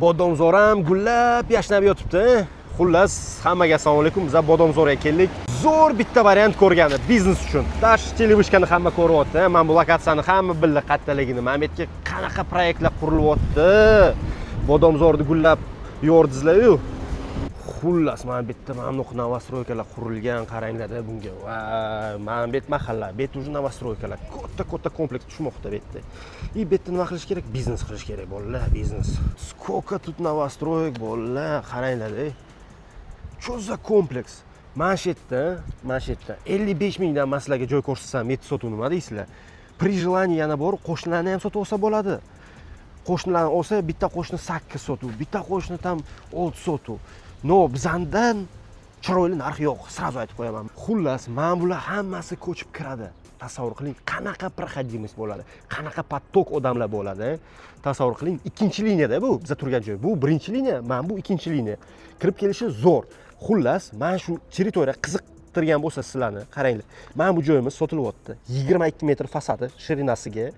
Bodomzor ham gullab yashnab yotibdi. Xullas, hammaga assalomu alaykum. Biz Bodomzorga keldik. Zo'r bitta variant ko'rgani biznes uchun. Dash телевышка ni hamma ko'ryapti. Mana bu lokatsiyani hamma bildi qattaligini. Mana bu yerga qanaqa proyektlar qurilyapti. Bodomzorni gullab yordizlar-yu. Xullas, mana bu yerda mana bunaqa новостройка lar qurilgan, qaranglar bunga. Voy, mana bu yer mahalla, bu yerda уже новостройка lar. Katta katta kompleks tushmoqda bu yerda. И bu yerda nima qilish kerak? Biznes qilish kerak, bolalar, biznes. Сколько тут новостроек, bolalar, qaranglar. Что за комплекс? Mana shu yerda, mana shu yerda 55 mingdan man sizlarga joy ko'rsatsam, 7 sotuv nima deysizlar? При желании yana bor, qo'shnilarni ham sotib olsa bo'ladi. Qo'shnilarni olsa, bitta qo'shni 8 sotuv, bitta qo'shni там 6 sotuv. Но bizandan chiroyli narx yo'q, сразу aytib qo'yaman. Xullas, mana bular hammasi ko'chib kiradi. Tasavvur qiling, qanaqa проходимость bo'ladi, qanaqa поток odamlar bo'ladi. Tasavvur qiling, ikkinchi liniyada bu biza turgan joy. Bu birinchi liniya, mana bu ikkinchi liniya. Kirib kelishi zo'r. Xullas, mana shu territoriya qiziqtirgan bo'lsa sizlarni, qaranglar. Mana bu joyimiz sotilyapti. 22 metr fasadi ширина siga.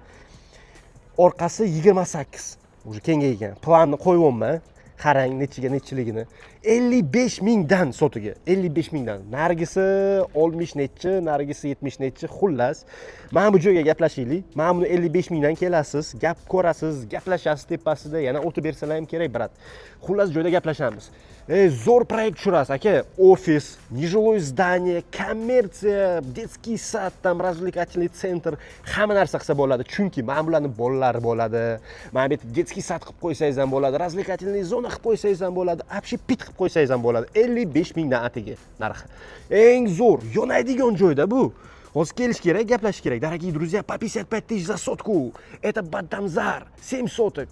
Orqasi 28. Уже kengaygan. Planni qo'yyapman. Qarang, nechiga nechiligini. 55 mingdan sotiga. 55 mingdan. Narigisi 60 nechi, narigisi 70 nechi. Xullas, mana bu joyga gaplashaylik. Mana buni 55 mingdan kelasiz, gap ko'rasiz, gaplashasiz tepasida, yana o'tib bersalar ham kerak, брат. Xullas, joyda gaplashamiz. Zo'r proyekt tushirasiz, aka. Ofis, нежилое здание, kommersiya, детский сад, там развлекательный центр, hamma narsa qilsa bo'ladi. Chunki mana bularni bolalari bo'ladi. Mana bu yerda детский сад qilib qo'ysangiz ham bo'ladi, развлекательный zona qilib qo'ysangiz ham bo'ladi, общепит qilib qo'ysangiz ham bo'ladi. 55 mingdan atigi narxi. Eng zo'r, yonadigan joyda bu. Hozir kelish kerak, gaplashish kerak. Дорогие друзья, по 55 тысяч за сотку. Это Бадамзар, 7 соток.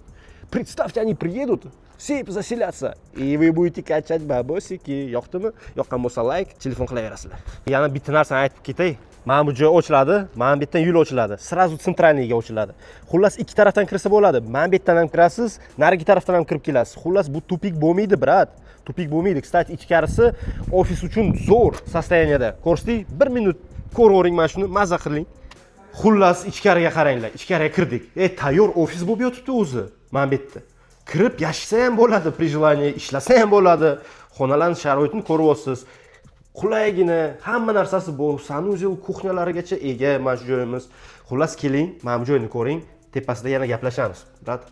Представьте, они приедут, все заселятся, и вы будете качать бабосики. Yoqdimi? Yoqqan bo'lsa, layk, telefon qilaverasizlar. Yana bitta narsani aytib ketay. Mana bu joy ochiladi, mana bu yerdan yo'l ochiladi. Сразу центральный ga ochiladi. Xullas, ikki tarafdan kirsa bo'ladi. Mana bu yerdan ham kirasiz, narigi tarafdan ham kirib kelasiz. Xullas, bu тупик bo'lmaydi, брат. Тупик bo'lmaydi. Кстати, ichkarisi ofis uchun zo'r состояние da. Ko'rsatdik, bir minut ko'ravering mana shuni, maza qiling. Xullas, ichkariga qaranglar. Ichkariga kirdik. Tayyor ofis bo'lib yotibdi o'zi. Mana bu yerda. Kirib yashasa ham bo'ladi, при желании ishlasa ham bo'ladi. Xonalarning sharoitini ko'ryapsiz. Qulaygina, hamma narsasi bu, санузел, кухня larigacha ega mana shu joyimiz. Xullas, keling, mana bu joyni ko'ring. Tepasida yana gaplashamiz. Брат.